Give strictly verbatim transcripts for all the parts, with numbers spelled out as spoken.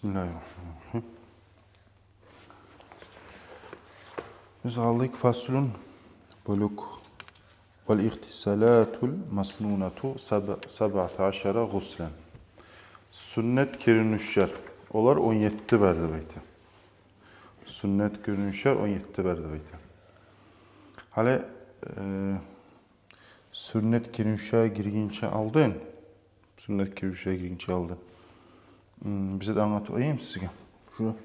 Бисмиллагьи ррагьмани ррагьим. Биз алдыкъ фаслун, бёлюк. Вал игътисалатул маснунату саб-, сабъата ашара гъуслан. Сюннет киринивлер. Олар он етти бар деп айта. Сюннет киринивлер он етти бар деп айта. Гьали, э, сюннет киринивге гиргинче алдын, сюннет киринивге гиргинче алдын, м, бизге де англатып къояйым сизге. Шу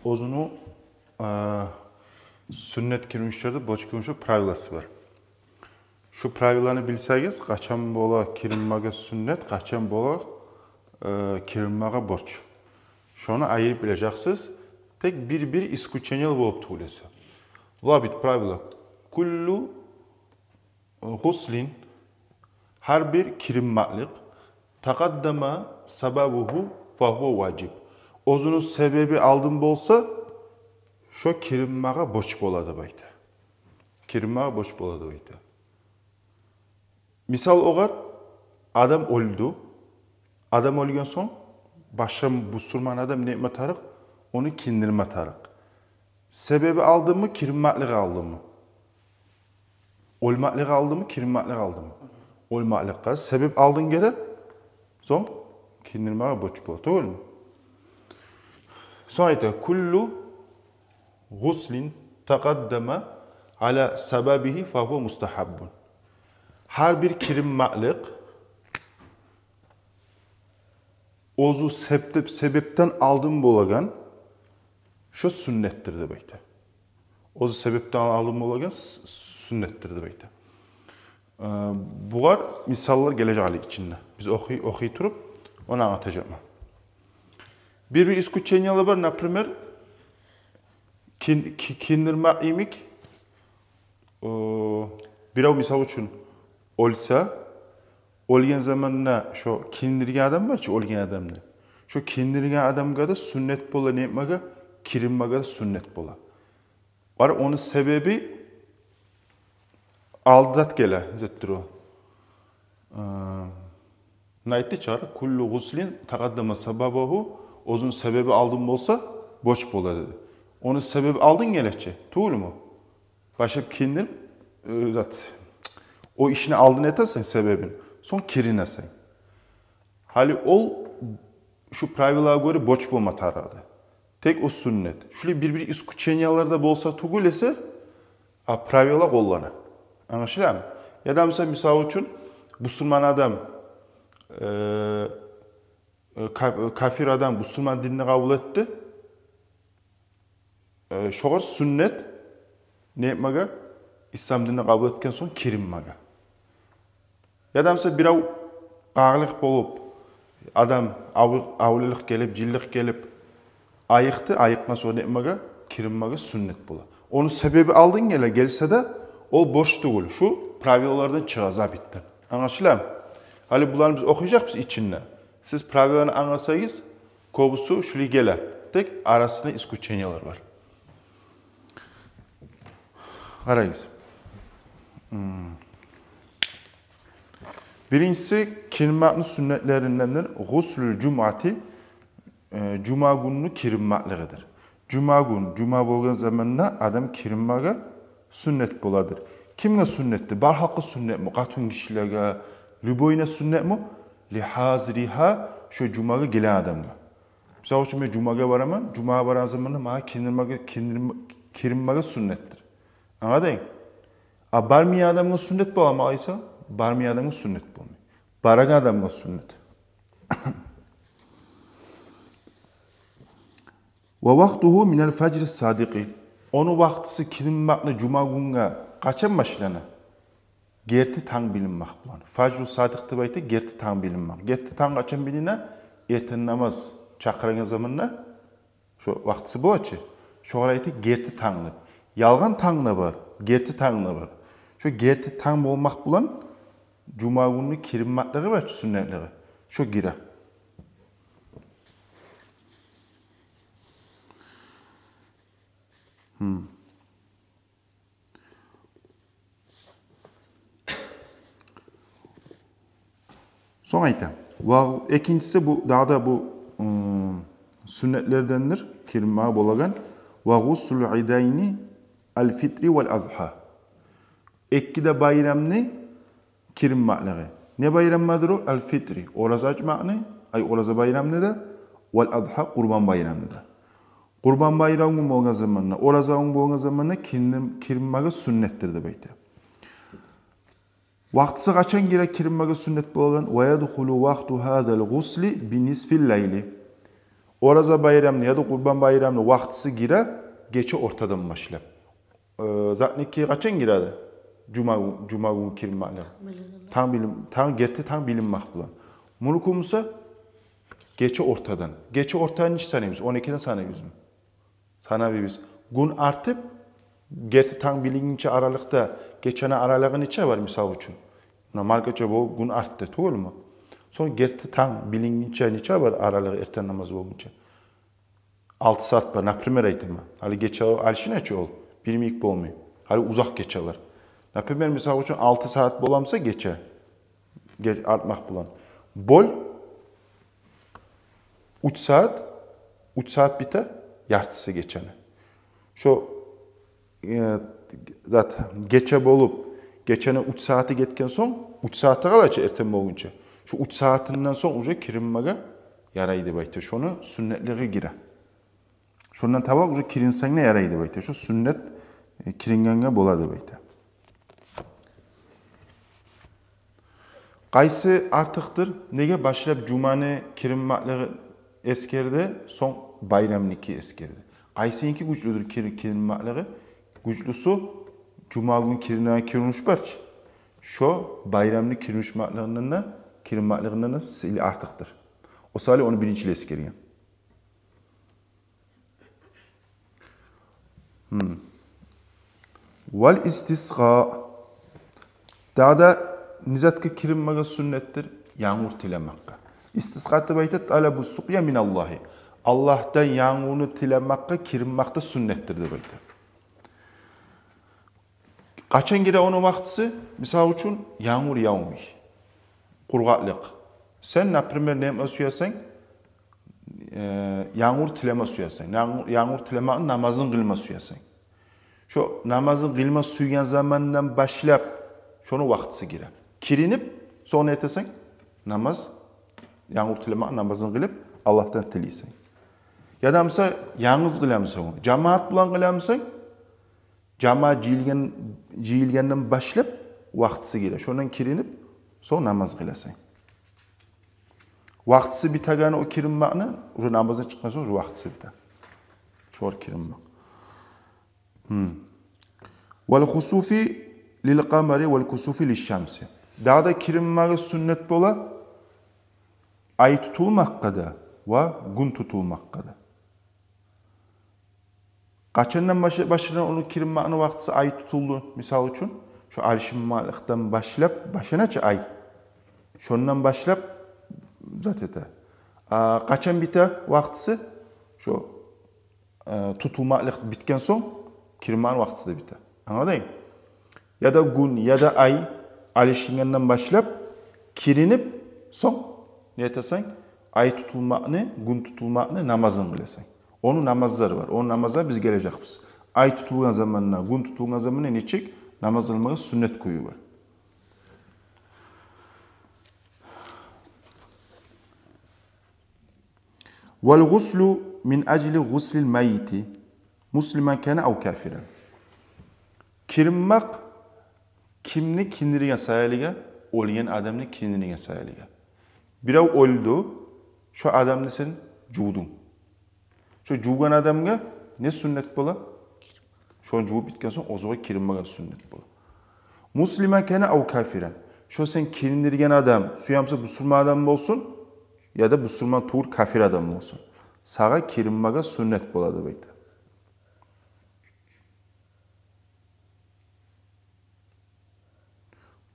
оьзюню, а, сюннет киринивлерде, борч киринивлерде правиласы бар. Шу правиланы билсегиз, къачан бола киринмеге сюннет, къачан бола, э, киринмеге борч. Шону айырып билежексиз. Тек бир-бир исключениелер болуп тюгюл эсе. Вабит, правила. Куллу гъуслин, гьар бир киринмеклик, такъаддама сабабугьу фагьува важиб. Оьзюню себеби алдын болса, шо киринмеге борч бола деп айта. Киринмеге борч бола деп айта. Мисал огъар: адам оьлдю. Адам оьлген сонг, башгъа бусурман адам не этме тарыкъ? Ону киринме тарыкъ. Себеби алдынмы, киринмеклиги алдынмы? Оьлмеклиги алдынмы, киринмеклиги алдынмы? Оьлмеклик къара. Себеп алдын геле, сонг киринмеге борч бола, тюгюлмю? Сонг айта: куллу гъуслин такъаддама ала сабабигьи фагьува мустагьаббун. Гьар бир киринмеклик оьзю сеп-, себепден алдын болагъан, шо сюннетдир деп айта. Оьзю себепден алдын болагъан с-, сюннетдир деп айта. Э, бугъар мисаллар гележек гьали ичинде. Биз охуй, охуй туруп, ону англатажакъман. Бир-бир исключениелер бар, например, кин-, ки-, киринмек йимик, э, бирев, мисал учун, оьлсе, оьлген заманда шо киринген адам бар чы, оьлген адамны. Шо киринген адамгъа да сюннет бола не этмеге? Киринмеге де сюннет бола. Бар, ону себеби алда зат геле, зат тура. Э, не айтды чы ары? Куллу гъуслин такъаддама сабабугьу, оьзюню себеби алдын болса, борч бола деди. Ону себеби алдын геле чи, тюгюлмю? Башлап киринген, э, зат. О ишни алдын этесен, себебин. Сонг киринесен. Гьали ол шу правилагъа гёре борч болма тарыкъ эди. Тек о сюннет. Шулай бир-бир исключениелер де болса тюгюл эсе, а правила къоллана. Англашыламы? Яда, мисал, мисал учун, бусурман адам, э, э, ка-, кафир адам бусурман динни къабул этди. Э, шогъар сюннет не этмеге? Ислам динни къабул этген сонг киринмеге. Яда, мисал, бирев къагъылыкъ болуп, адам ав-, авлилик гелип, жинлик гелип, айыкъды, айыкъгъан сонг не этмеге? Киринмеге сюннет бола. Ону себеби алдын геле, гелсе де, ол борч тюгюл, шу правилалардан чыгъа, забитден. Англашыламы? Гьали буланы биз охуйжакъбыз ичинде. Сиз правиланы англасагъыз, кёбюсю шулай геле. Тек арасында исключениелер бар. Къарагъыз. М. Биринчиси, киринмекни сюннетлериндендир гъуслул жумъати, э, жума гюнню киринмеклигидир. Жума гюн, жума болгъан заманда адам киринмеге сюннет боладыр. Кимге сюннетдир? Бар халкъгъа сюннетми? Къатынгишилеге, любойуна сюннетми? Ли гьазиригьа, шо жумагъа гелген адамгъа. Мисал учун, мен жумагъа бараман, жумагъа барагъан заманда магъа киринмеге, киринме-, киринмеге сюннетдир. Англадынг? А бармайгъан адамгъа сюннет боламы айса? Бармайгъан адамгъа сюннет болмай. Барагъан адамгъа сюннет. Ва вакътугьу минал фажри садикъи. Ону вакътиси киринмекни жума гюнге къачан башлана? Герти танг билинмек булан. Фажру садикъ деп айта герти танг билинмек. Герти танг къачан билине? Эртен намаз чакъырагъан заманда, шо вакътиси бола чы. Шогъар айта герти танг деп. Ялгъан танг да бар, герти танг да бар. Шо герти танг болмакъ булан жума гюнню киринмеклиги бар чы, сюннетлиги. Шо гире. Гьм. Сонг айта. Ва экинчиси бу, дагъы да бу, м, сюннетлердендир киринмеге болагъан. Ва гъуслул идайни, аль-фитри валь-азгьа. Эки де байрамны киринмеклиги. Не байрамдыр о? Аль-фитри, ораза ачмакъны, ай, ораза байрамны да, валь-азгьа, къурбан байрамны да. Къурбан байрам гюн болгъан заманда, ораза гюн болгъан заманда кирин-, киринмеге сюннетдир деп айта. Вакътиси къачан гире киринмеге сюннет болгъан? Ва ядхулу вакъту гьазаль гъусли би нисфиль лайли. Ораза байрамны яда къурбан байрамны вакътиси гире гече ортадан башлап. Э, затники къачан гиреди? Жума, жума гюн киринмеклиги. Танг билин-, танг, герти танг билинмек булан. Мунуки буса гече ортадан. Гече ортаны нечик санайбыз? Он экиден санайбызмы? Санайбыз. Гюн артып, герти танг билингинче аралыкъда гечени аралыгъы нече бар, мисал учун? Муна маркача болуп гюн артды, тюгюлмю? Сонг герти танг билингинче нече бар аралыгъы эртен намаз болгъунча? Алты сагьат бар, например, айтаман. Гьали гече алышына чы ол, бир миги болмай. Гьали узакъ гечелер. Например, мисал учун, алты сагьат боламса гече, ге-, артмакъ булан. Боль, уьч сагьат, уьч сагьат бите, яртысы гечени. Шо, э, зат, гече болуп, гечени уьч сагьаты гетген сонг, уьч сагьаты къала чы эртен болгъунча. Шо уьч сагьатындан сонг уже киринмеге ярай деп айта. Шону сюннетлиги гире. Шондан таба уже киринсенг де ярай деп айта. Шо сюннет, э, кирингенге бола деп айта. Къайсы артыкъдыр? Неге башлап жуманы киринмеклиги эсгерди, сонг байрамныки эсгерди? Къайсыники гючлюдюр кир-, киринмеклиги? Гючлюсю, жума гюн киринеген кириниш бар чы, шо байрамны киринишмеклигинден де, киринмеклигинден де сыйлы, артыкъдыр. О саялы ону биринчилей эсгерген. Гьм. Валь истискъа. Дагъы да не затгъа киринмеге сюннетдир? Янгур тилемекге. Истискъа деп айта талабу ссукъя миналлагьи. Аллагьдан янгурну тилемекге киринмек де сюннетдир деп айта. Къачан гире ону вакътиси? Мисал учун, янгур явмай, къургъакълыкъ. Сен, например, неме сюесен? Э, янгур тилеме сюесен. Янгур, янгур тилемекни намазын къылма сюесен. Шо намазын къылма сюйген замандан башлап шону вакътиси гире. Киринип, сонг не этесен? Намаз, янгур тилемекни намазын къылып, Аллагьдан тилейсен. Яда буса янгыз къыламысан, жамаат булан къыламысан, жамаат жыйылгъан, жыйылгъандан башлап вакътиси гире. Шондан киринип, сонг намаз къыласан. Вакътиси битеген о киринмекни, уже намаздан чыкъгъан сонг уже вакътиси бите. Шогъар киринмек. Гьм. Валь хусуфи лиль къамари валь кусуфи лиш шамси. Дагъы да киринмеге сюннет бола ай тутулмакъгъа да ва гюн тутулмакъгъа да. Къачандан башы-, башлана ону киринмекни вакътиси? Ай тутулду, мисал учун, шо алышынмакълыкъдан башлап башлана чы ай. Шондан башлап зат эте. А, къачан бите вакътиси? Шо, э, тутулмакълыкъ битген сонг киринмекни вакътиси де бите. Англадынг? Яда гюн, яда ай алышынгъандан башлап киринип, сонг не этесен? Ай тутулмакъны, гюн тутулмакъны намазын къыласан. Ону намазлары бар. Ону намазларына биз гележекбиз. Ай тутулгъан заманда, гюн тутулгъан заманда нечик намаз къылмагъа сюннет кюю бар. Валь гъуслу мин ажли гъуслиль маййити, муслиман кана ав кафиран. Киринмек кимни кириндирген саялыгъа? Оьлген адамны кириндирген саялыгъа. Бирев оьлдю, шо адамны сен жувдунг. Шо жувгъан адамгъа не сюннет бола? Шону жувуп битген сонг оьзюне киринмеге сюннет бола. Муслиман кана ав кафиран. Шо сен кириндирген адам, сюемсе бусурман адам болсун, яда бусурман тюгюл кафир адам болсун, сагъа киринмеге сюннет бола деп айта.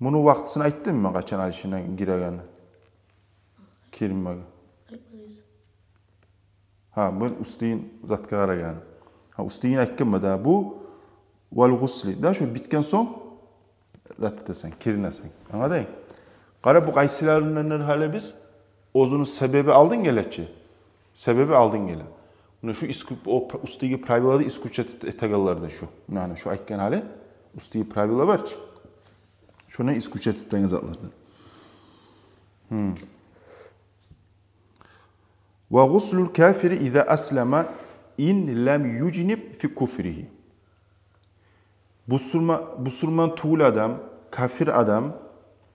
Муну вакътисин айтдыммы мен, къачан алышына гирегени? Киринмеге. Айтмадыгъыз. Гьа, мен уьстюн затгъа къарагъан. Гьа, уьстюн айтгъанман да, бу валь гъусли. Да, шо битген сонг зат этесен, киринесен. Англадынг? Къара, бу къайсыларындан гьали биз оьзюню себеби алдын геле чи. Себеби алдын геле. Муна шу иску-, о пр-, уьстдеги правиланы исключать эт-, этегенлерден шу. Муна шу айтгъан гьали, уьстдеги правила бар чы. Шуну исключать этеген затлардан. Гьм. «Ва гъуслул кафири иза аслама ин лам южниб фи куфригьи». Бусурма-, бусурман тюгюл адам, кафир адам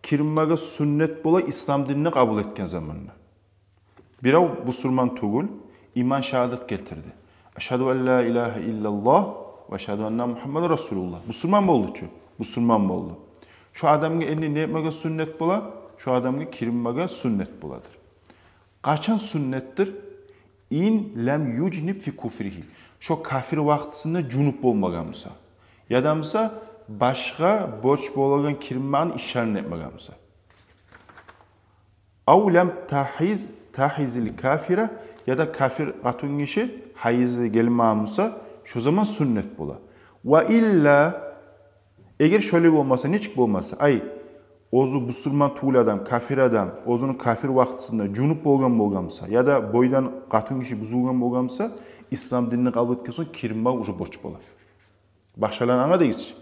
киринмеге сюннет бола ислам динни къабул этген заманда. Бирев бусурман тюгюл, иман шагьадат гелтирди. «Ашгьаду ан ла илагьа иллаллагь ва ашгьаду анна Мугьаммадан расулуллагь». Бусурман болду чу, бусурман болду. Шо адамгъа энни не этмеге сюннет бола? Шо адамгъа киринмеге сюннет боладыр. Къачан сюннетдир? «Ин лам южниб фи куфригьи». Шо кафир вакътисинде жунуб болмагъан буса, яда буса башгъа борч болагъан киринмени ишлерин этмеген буса. «Ав лам тагьиз, тагьизил кафира», яда кафир къатынгиши гьайызы гелмеген буса, шо заман сюннет бола. «Ва илла», эгер шолай болмаса, нечик болмаса, ай, оьзю бусурман тюгюл адам, кафир адам, оьзюню кафир вакътисинде жунуб болгъан болгъан буса, яда бойдан къатынгиши бузулгъан болгъан буса, ислам динни къабул этген сонг киринме уже борч бола. Башгъаланы анга дегиз чи.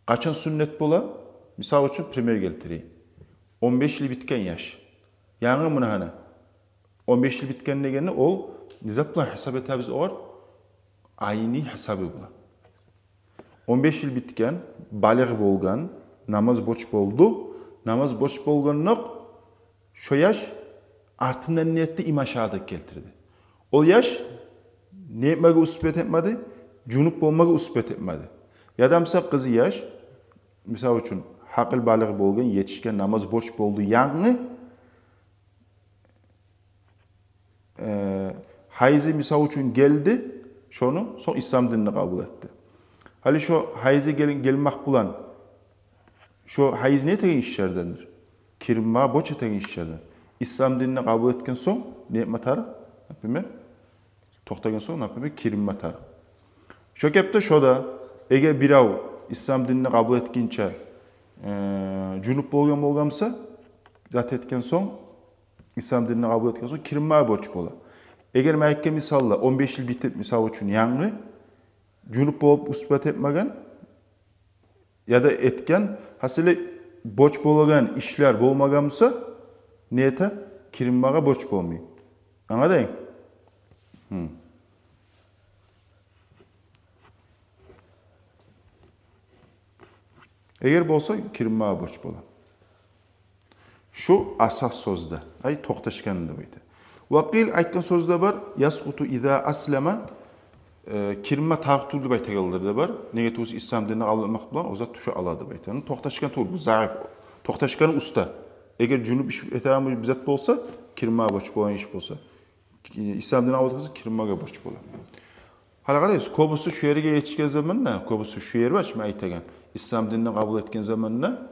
Къачан сюннет бола? Мисал учун, пример гелтирейим. Он беш йыл битген яш. Янгы муна гьана. Он беш йыл битген дегенде, ол не зат булан гьисап этебиз огъар? Айны гьисабы булан. Он беш йыл битген, балигъ болгъан, намаз борч болду. Намаз борч болгъандокъ, шо яш артындан не этди? Иман шагьадат гелтирди. Ол яш не этмеге успеть этмеди? Жунуб болмагъа успеть этмеди. Яда буса къызы яш, мисал учун, гьакъыл балигъ болгъан, етишген, намаз борч болду янгы, э, гьайызы, мисал учун, гелди, шону сонг ислам динни къабул этди. Гьали шо гьайызы гел-, гелмек булан, шо гьайыз не этеген ишлердендир? Киринме борч этеген ишлерден. Ислам динни къабул этген сонг не этме тарыкъ? Например, токътагъан сонг, например, киринме тарыкъ. Шо кепде шо да, эгер бирев ислам динни къабул этгинче, э, жунуб болгъан болгъан буса, зат этген сонг, ислам динни къабул этген сонг киринме борч бола. Эгер мен айтгъан мисалда он беш йыл битип, мисал учун, янгы жунуб болуп успеть этмеген, яда этген, гьасили, борч болагъан ишлер болмагъан буса, не эте? Киринмеге борч болмай. Англадынг? Гьм. Эгер болса, киринмеге борч бола. Шу асас сёзде, ай, токъташгъан деп айта. Ва къил, айтгъан сёз де бар, яскъуту иза аслама, э, киринме тарыкъ тюгюл деп айтагъанлар да бар. Неге тюгюл буса, ислам динни къабул этмек булан о зат тюше ала деп айта. Яни токъташгъан тюгюл, бу заиф. Токъташгъан уьстде. Эгер жунуб иш этеген бир зат болса, киринмеге борч болагъан иш болса, ислам динни къабул этген сонг киринмеге борч бола. Гьали къарайсыз, кёбюсю шу ерге етишген заманда, кёбюсю шу ер бар чы мен айтагъан. Ислам динни къабул этген заманда,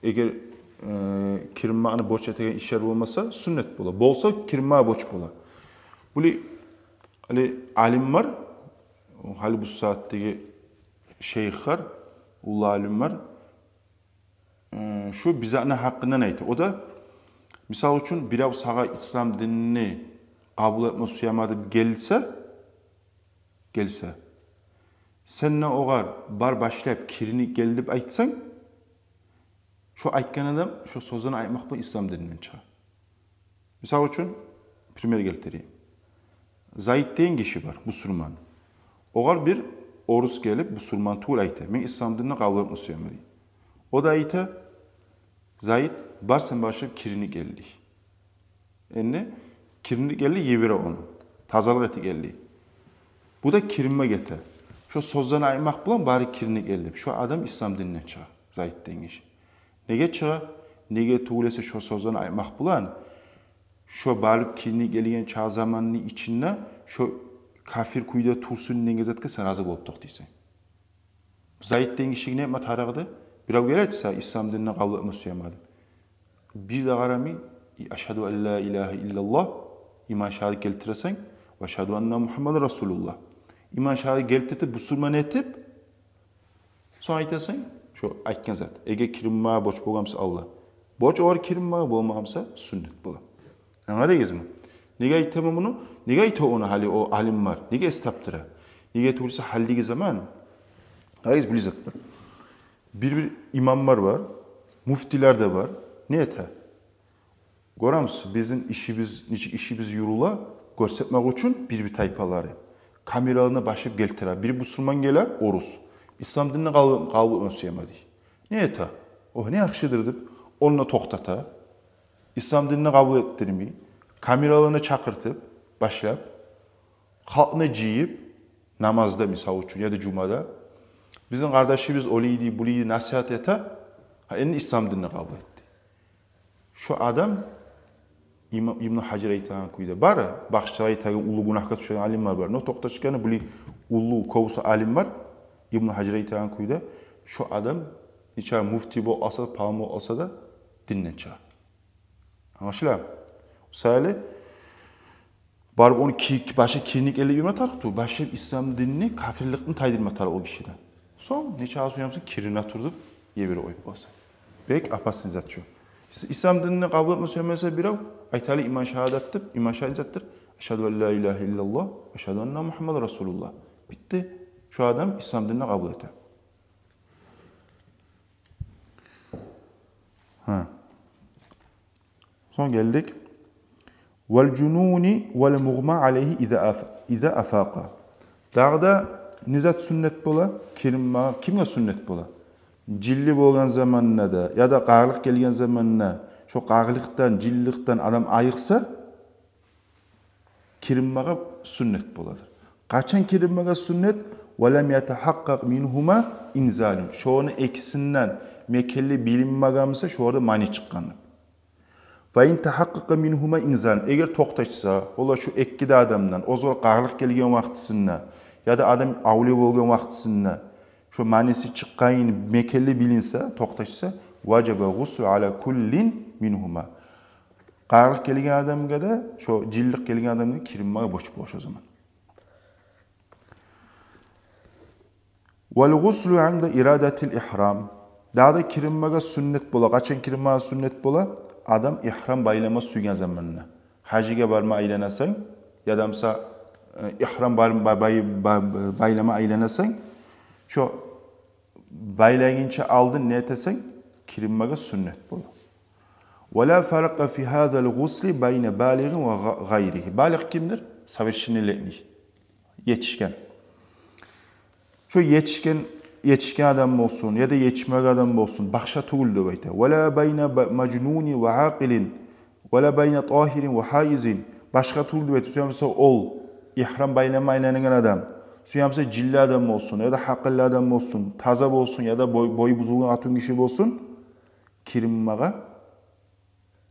эгер, э, киринмекни борч этеген ишлер болмаса, сюннет бола. Болса, киринмеге борч бола. Булай, гьали алим бар, гьали бу сагьатдагъы шейхлер, уллу алим бар, э, шу бир затны гьакъындан айта. О да, мисал учун, бирев сагъа ислам динни къабул этме сюемен деп гелсе, гелсе, сен де огъар бар башлап киринип гел деп айтсанг, шо айтгъан адам шо сёзлени айтмакъ булан ислам дининден чыгъа. Мисал учун, пример гелтирейим. Заид деген гиши бар, бусурман. Огъар бир орус гелип, бусурман тюгюл, айта: «Мен ислам динни къабул этме сюемен», — дей. О да айта: «Заид, бар сен башлап киринип гел», — дей. Энни киринип гел деп йибере ону. Тазалыкъ этип гел деп. Бу да киринме гете. Шо сёзлени айтмакъ булан бары киринип гел деп, шо адам ислам дининден чыгъа, Заид деген гиши. Неге чыгъа? Неге тюгюл эсе, шо сёзлени айтмакъ булан, шо барып киринип гелген чакъы заманны ичинде шо капир кюйде турсун деген затгъа сен рази болуп токътайсан. Заид деген гишиге не этме тарыкъ эди? Бирев геле айтса, ислам динни къабул этме сюемен деп, бир де къарамай, ашгьаду ан ла илагьа иллаллагь, иман шагьадат гелтиресен, ва ашгьаду анна Мугьаммадан расулуллагь. Иман шагьадат гелтирип, бусурман этип, сонг айтасан шо айтгъан зат. Эгер киринмеге борч болгъан буса, Аллагь борч, огъар киринмеге болмагъан буса, сюннет бола. Англадыгъызмы? Неге айтаман муну? Неге айта ону гьали о алимлер? Неге эс тапдыра? Неге тюгюл эсе, гьалиги заман, къарагъыз, булай зат бар. Бир-бир имамлар бар, муфтилер де бар. Не эте? Гёремисиз, бизин ишибиз, нечик ишибиз юрюле, гёрсетмек учун бир-бир тайпалары камераланы башлап гелтире. Бир бусурман геле, орус. Ислам динни къабул, къабул этме сюемен дей. Не эте? О не яхшыдыр деп, ону да токътата. Ислам динни къабул этдирмей, камераланы чакъыртып, башлап, халкъны жыйып, намазда, мисал учун, яда жумада, бизин къардашыбыз олай эди, булай эди насигьат эте, гьа, энди ислам динни къабул этди. Шо адам, Има-, Ибну Гьажар айтагъан кюйде, бары башгъалар айтагъан уллу гюнагьгъа тюшеген алимлер бар. Но токъташгъаны булай уллу, кёбюсю алим бар, Ибну Гьажар айтагъан кюйде, шо адам нече муфти болса да, палан болса да, динден чыгъа. Англашыла? Мисали, барып ону ки-, ки-, башы киринип эле йиберме тарыкъ тюгюл, башы ислам динни капирликден тайдырма тарыкъ о гишиден. Сонг нече аз уянса, кирине тур деп, йиберип къоюп болса. Бек опасный зат шу. Ис-, ислам динни къабул этме сюймесе бирев, айталы иман шагьадат деп, иман шагьадат затдыр. Ашгьаду ан ла илагьа иллаллагь, ашгьаду анна Мугьаммадан расулуллагь. Битди. Шо адам ислам динни къабул эте. Гьа. Сонг гелдик. Вал жунуни вал мугъма алайгьи иза аф-, иза афакъа. Дагъы да не зат сюннет бола? Киринме кимге сюннет бола? Жинли болгъан заманда да, яда къарылыкъ гелген заманда, шо къарылыкъдан, жинликден адам айыкъса, киринмеге сюннет боладыр. Къачан киринмеге сюннет? Ва лам ятагьакъкъакъ мингьума инзалун. Шону экисинден мекенли билинмеген буса, шоларда мани чыкъгъанлыкъ. Фа ин тагьакъкъакъа мингьума инзалун. Эгер токъташса, олар шо эки де адамдан, оьзюне къарылыкъ гелген вакътисинде, яда адам авлия болгъан вакътисинде, шо маниси чыкъгъаны мекенли билинсе, токъташса, важабал гъуслу ала куллин мингьума. Къарылыкъ гелген адамгъа да, шо жинлик гелген адамгъа киринмеге борч бола шо заман. Вал гъуслу инда ирадатил игьрам. Дагъы да киринмеге сюннет бола. Къачан киринмеге сюннет бола? Адам игьрам байлама сюйген заманда. Гьажгъа барма айланасан, яда буса, э, игьрам бар-, ба-, бай-, ба-, байлама айланасан, шо байлагъынча алдын не этесен? Киринмеге сюннет бола. Ва ла фаркъа фи гьазал гъусли байна балигъин ва гъа-, гъайригьи. Балигъ кимдир? Совершеннолетний. Етишген. Шо етишген, етишген адам болсун, яда етишмеген адам болсун, башгъа тюгюл деп айта. Ва ла байна ба-, мажнуни ва акъилин, ва ла байна тагьирин ва гьаизин. Башгъа тюгюл деп айта. Сюйсе ол игьрам байлама айланагъан адам, сюйсе жинли адам болсун, яда гьакъыллы адам болсун, таза болсун, яда бой, бою бузулгъан къатынгиши болсун, киринмеге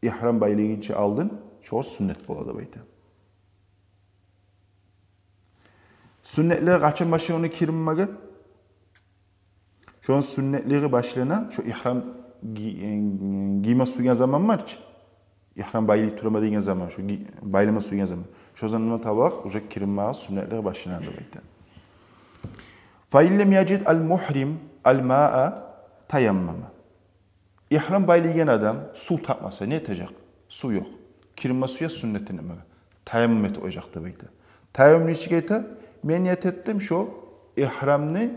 игьрам байлагъынча алдын шо сюннет бола деп айта. Сюннетлиги къачан башлана ону киринмеге? Шону сюннетлиги башлана шо игьрам ги-, э, гийме сюйген заман бар чы. Игьрам байлай тураман деген заман, шо ги-, байлама сюйген заман. Шо замандан таба уже киринмеге сюннетлиги башлана деп айта. Фа ин лам яжид ал мугьрим ал маа таяммама. Игьрам байлайгъан адам сув тапмаса, не этежек? Сув ёкъ. Киринме сюе сюннетин этмеге. Таяммум этип къояжакъ деп айта. Таяммум нечик эте? Мен ният этдим шо игьрамны,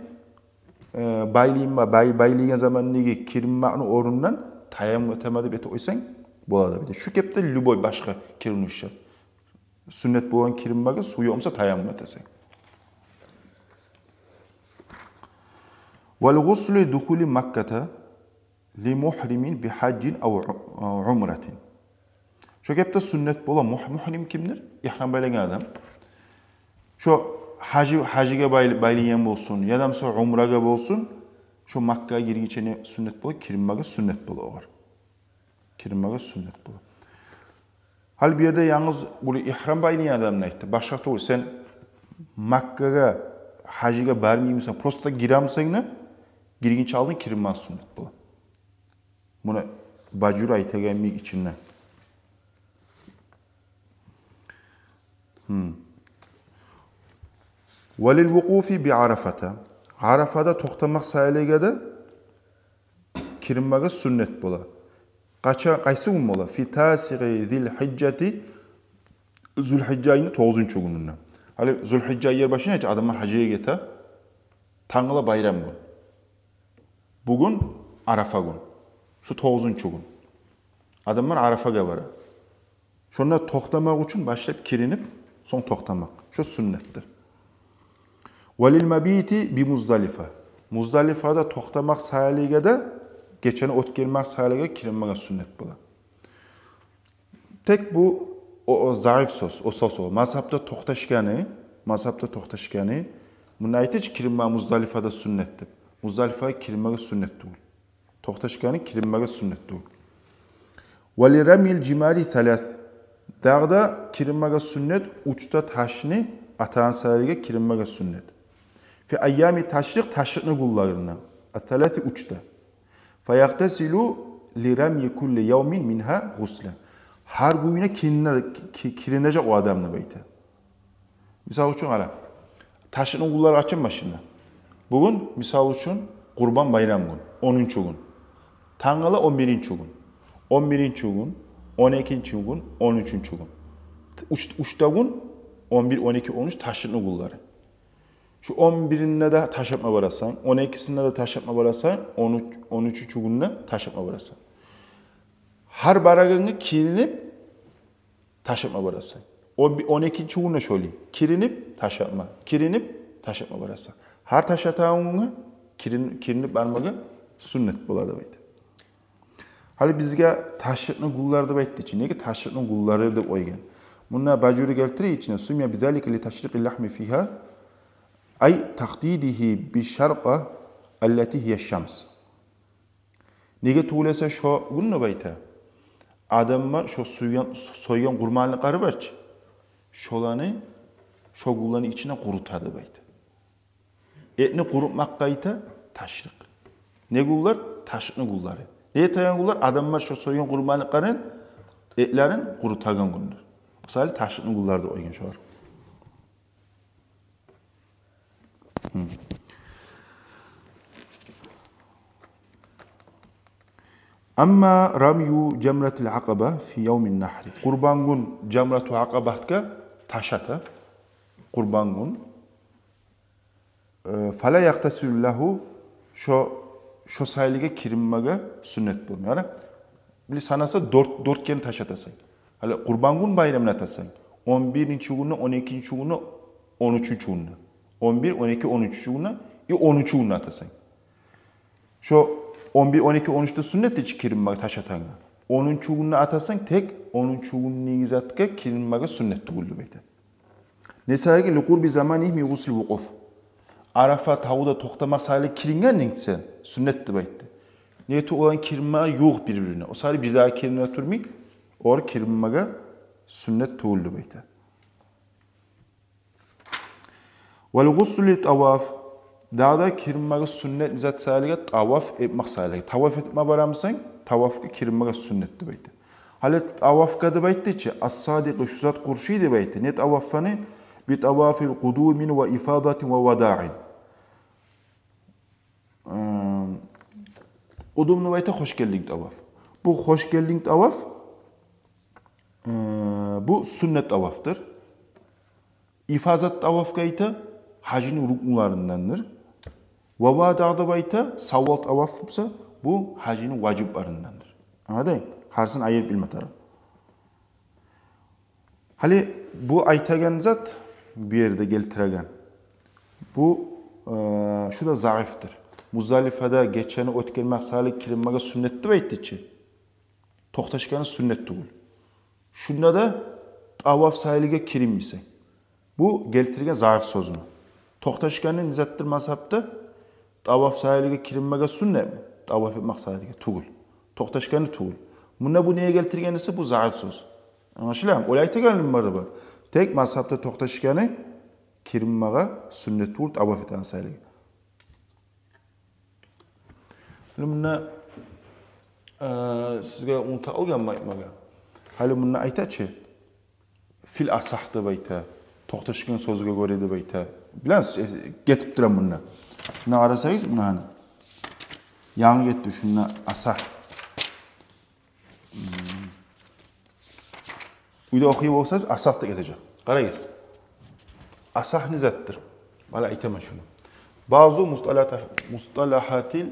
э, байлайма, бай-, байлайгъан замандагъы киринмекни орнундан таяммум этемен деп этип къойсанг бола деп айта. Шу кепде любой башгъа киринив шарт. Сюннет болгъан киринмеге сув ёкъ буса таяммум этесен. Вал гъуслу ли духули Макката ли мугьримин би гьажжин ав у-, умратин. Шо кепде сюннет бола мугь-, мугьрим кимдир? Игьрам байлагъан адам. Шо гьажи, гьажгъа бай-, байлайгъан болсун, яда буса умрагъа болсун, шо Маккагъа гиргинче не сюннет бола? Киринмеге сюннет бола огъар. Киринмеге сюннет бола. Гьали бу ерде янгыз булай игьрам байлайгъан адамны айтды. Башгъа тюгюл, сен Маккагъа гьажгъа бармаймысан, просто гиремисен де, гиргинче алдын киринмеге сюннет бола. Муну Бажур айтагъан йимик ичинде. Гьм. Ва лил вукъуфи би Арафата. Арафада токътамакъ саялыгъа да киринмеге сюннет бола. Къача-, къайсы гюн бола? Фи тасигъи зил гьижжати, Зулгьижжа айны тогъузунчу гюнюнде. Гьали Зулгьижжа айны башында чы адамлар гьажгъа гете. Тангала байрам гюн. Бугюн Арафа гюн. Шу тогъузунчу гюн. Адамлар Арафагъа бара. Шонда токътамакъ учун башлап киринип, сонг токътамакъ. Шу сюннетдир. Ва лил мабити би Муздалифа. Муздалифада токътамакъ саялыгъа да, гечени оьтгермек саялыгъа киринмеге сюннет бола. Тек бу о, о заиф сёз, о сёз о. Мазгьабда токъташгъаны, мазгьабда токъташгъаны, мунда айта чы киринме Муздалифада сюннет деп. Муздалифагъа киринмеге сюннет тюгюл. Токъташгъаны киринмеге сюннет тюгюл. Ва ли рамил жимари салас. Дагъы да киринмеге сюннет, уьч де ташны атагъан саялыгъа киринмеге сюннет. Фи айями ташрикъ, ташрикъны гюнлеринде. Ас-саласи, уьч де. Фаягътасилу ли рами кулли явмин мингьа гъусла. Гьар гюнюне кирине-, ки-, киринежек о адам деп айта. Мисал учун, къара. Ташрикъны гюнлери къачан башлана? Бугюн, мисал учун, Къурбан байрам гюн, онунчу гюн. Тангала он биринчи гюн. Он биринчи гюн, он экинчи гюн, он уьчюнчю гюн. Уьч, уьч де гюн, он бир, он эки, он уьч ташрикъны гюнлери. Шу он биринде де таш атма барасан, он экисинде де таш атма барасан, он уьч, он уьчюнчю гюнде таш атма барасан. Гьар барагъангъа киринип, таш атма барасан. Он, он экинчи гюнде шолай. Киринип, таш атма. Киринип, таш атма барасан. Гьар таш атагъан гюнге кирин-, киринип бармагъа сюннет бола деп айта. Гьали бизге ташрикъны гюнлери деп айтды чы. Неге ташрикъны гюнлери деп къойгъан? Мунда Бажури гелтире ичине: сумия бизалика ли ташрикъи лахми фигьа, ай тахдидигьи би шаркъа аллати гьия шамс. Неге тюгюл эсе шо гюн деп айта? Адамлар шо сойгъан, сойгъан къурманлыкълары бар чы, шоланы шо гюнлени ичине къурута деп айта. Этни къурутмакъгъа айта ташрикъ. Не гюнлер? Ташрикъны гюнлери. Не этеген гюнлер? Адамлар шо сойгъан къурманлыкъларын, этлерин къурутагъан гюнлер. Мисалы, ташрикъны гюнлери деп къойгъан шолар. Амма рамю жамратил акъаба фи явмин нахри. Къурбан гюн жамрату акъабатгъа таш ата. Къурбан гюн. Э, фала ягътасилу лагьу, шо, шо саялыгъа киринмеге сюннет болмай. Яни, били санаса, дёрт, дёрт керен таш атасан. Гьали Къурбан гюн байрамны атасан. Он биринчи гюнде, он экинчи гюнде, он уьчюнчю гюнде. Он бир, он эки, он уьчюнчю гюнде, и онунчу гюнде атасан. Шо он бир, он эки, он уьчде сюннет де чи киринмеге таш атагъангъа. Онунчу гюнде атасан, тек онунчу гюндеги затгъа киринмеге сюннет тюгюл деп айта. Не саялыгъа? Ли къурби заманигьи мин гъусли вукъуф. Арафа тавда токътамакъ саялы киринген ненг сен, сюннет деп айтды. Неге тюгюл, оланы киринмеге ювукъ бир-бирине. О саялы бирдагъы кирине турмай, олар киринмеге сюннет тюгюл деп айта. Вал гъуслу ли таваф. Дагъы да киринмеге сюннет зат саялыгъа, таваф этмек саялыгъа. Таваф этме барамысан, тавафгъа киринмеге сюннет деп айта. Гьали тавафгъа деп айтды чы, ас-садикъу, шу зат къуршай деп айтды. Не тавафланы? Би тавафил къудуми ва ифадати ва вадаи. Э, къудум деп айта, хош гелдинг таваф. Бу хош гелдинг таваф, э, бу сюннет тавафдыр. Ифазат тавафгъа айта, гьажны рукнуларындандыр. Ва вада деп айта, савал таваф буса, бу гьажны важибларындандыр. Англадынг? Гьарисин айырып билме тарыкъ. Гьали бу айтагъан зат, бу ерде гелтиреген, бу, э, шу да заифдир. Муздалифада гечени оьтгермек саялы киринмеге сюннет деп айтды чы. Токъташгъаны сюннет тюгюл. Шунда да таваф саялыгъа киринмейсен. Бу гелтирген заиф сёзню. Токъташгъаны не затдыр мазгьабда? Таваф саялыгъа киринмеге сюннетми? Таваф этмек саялыгъа тюгюл. Токъташгъаны тюгюл. Мунда бу неге гелтирген эсе, бу заиф сёз. Англашыламы? Олай айтагъан алимлер де бар. Тек мазгьабда токъташгъаны киринмеге сюннет тюгюл, таваф этеген саялыгъа. Гьали мунда, э, сизге унутуп къалгъанмы айтмагъа? Гьали мунда айта чы, фил асагь деп айта, токъташгъан сёзге гёре деп айта. Билесиз, э, гетип тура мунда. Мунда къарасагъыз, мунда гьали. Янгы гетди шунда асагь. М. Уьйде охуй болсагъыз, асагь деп гетежек. Къарагъыз. Асагь не затдыр? Гьали айтаман шуну. Баъзу мусталагьат-, мусталагьатил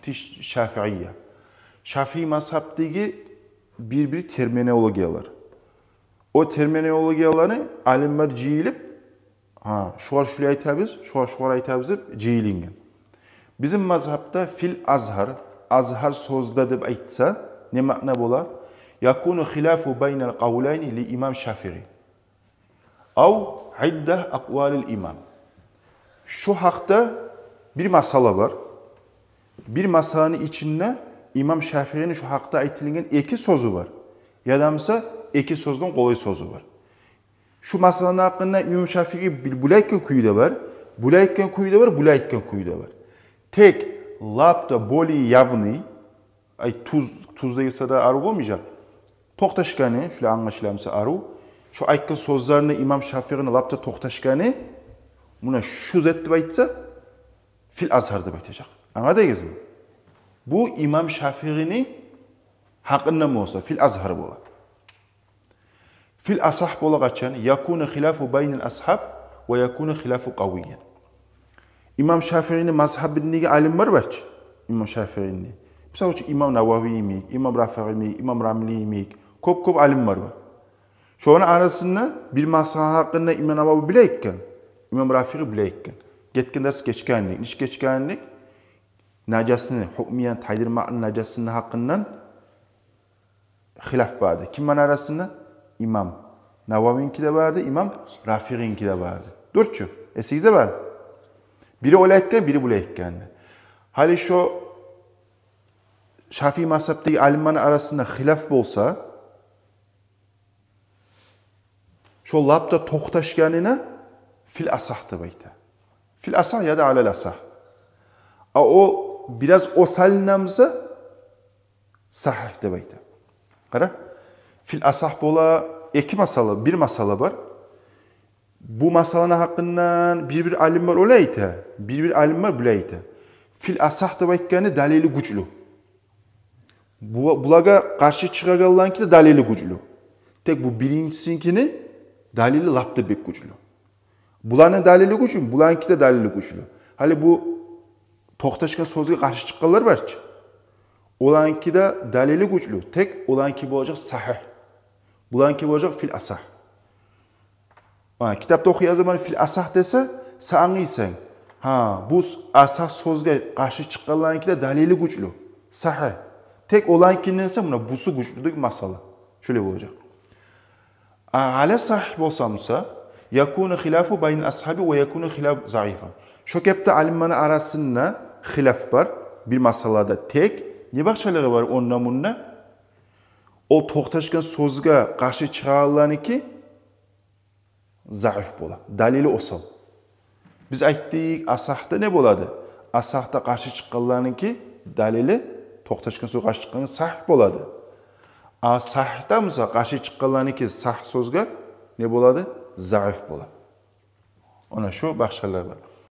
тиш-, шафиъия. Шафии мазгьабдагъы бир-бир терминологиялар. О терминологияланы алимлер жыйылып, гьа, шугъар шулай айтабыз, шугъар шулай айтабыз деп жыйылынгъан. Бизин мазгьабда фил азгьар, азгьар сёзде деп айтса, не маъна бола? Якуну хилафу байнал къавлайни ли имам Шафии. Ав идда акъвалил имам. Шу гьакъда бир масъала бар. Бир масъаланы ичинде имам Шафиини шу гьакъда айтылынгъан эки сёзю бар. Яда буса эки сёзден къолай сёзю бар. Шу масъаланы гьакъында имам Шафии бир булай айтгъан кюю де бар, булай айтгъан кюю де бар, булай айтгъан кюю де бар. Тек лап да более явный, ай, тюз, тюз дегенде арив болмажакъ. Токъташгъаны, шулай англашыла буса арив. Шу айтгъан сёзлерини имам Шафиини лап да токъташгъаны, муна шу зат деп айтса, фил азгьар деп айтажакъ. Англадыгъызмы? Бу имам Шафиини гьакъында болса, фил азгьар бола. Фил асагь бола къачан? Якуну хилафу байнал асгьаб ва якуну хилафу къавиян. Имам Шафиини мазгьабындагъы алимлер бар чы. Имам Шафиини. Мисал учун, имам Нававий йимик, имам Рафигъий йимик, имам Рамлий йимик. Кёп-кёп алимлер бар. Шоланы арасында бир масъала гьакъында имам Нававий булай айтгъан, имам Рафигъий булай айтгъан. Гетген дарс гечген эдик, нечик гечген эдик? Нажасны, гьукмиян тайдырмакъны нажасыны гьакъындан хилаф барды. Кимлени арасында? Имам Нававийники де барды, имам Рафигъийники де барды. Дюр чю, эсигизде бар. Бири олай айтгъан, бири булай айтгъан. Гьали шо Шафии мазгьабдагъы алимлени арасында хилаф болса, шо лап да токъташгъанына фил асагь деп айта. Фил асагь яда алал асагь. А о бираз осалына буса, сагьигь деп айта. Къара, фил асагь бола эки масъала, бир масъала бар. Бу масъаланы гьакъындан бир-бир алимлер олай айта, бир-бир алимлер булай айта. Фил асагь деп айтгъаны далили гючлю. Бу-, булагъа къаршы чыгъагъанланыки де далили гючлю. Тек бу биринчисиникини далили лап да бек гючлю. Буланы далили гючлю, буланыки де далили гючлю. Гьали бу токъташгъан сёзге къаршы чыкъгъанлар бар чы. Оланыки де далили гючлю, тек оланыки болажакъ сагьигь. Буланыки болажакъ фил асагь. Гьа, китапда охуйгъан заман фил асагь десе, сен англайсан. Гьа, бу с-, асагь сёзге къаршы чыкъгъанланыки де далили гючлю, сагьигь. Тек оланыкинден эсе муна бусу гючлю деген масъала. Шолай болажакъ. А, алал сагьигь болса буса, якуну хилафу байнал асгьаби ва якуну хилаф заифан. Шо кепде алимлени арасында хилаф бар бир масъалада. Тек не башгъалыгъы бар онда-мунда? Ол токъташгъан сёзге къаршы чыгъагъанланыки заиф бола, далили осал. Биз айтдыкъ, асагьда не болады? Асагьда къаршы чыкъгъанланыки далили, токъташгъан сёзге къаршы чыкъгъан сагьигь болады. А сагьигьда буса къаршы чыкъгъанланыки сагьигь сёзге не болады? Заиф болады. Она шо башгъалар бар.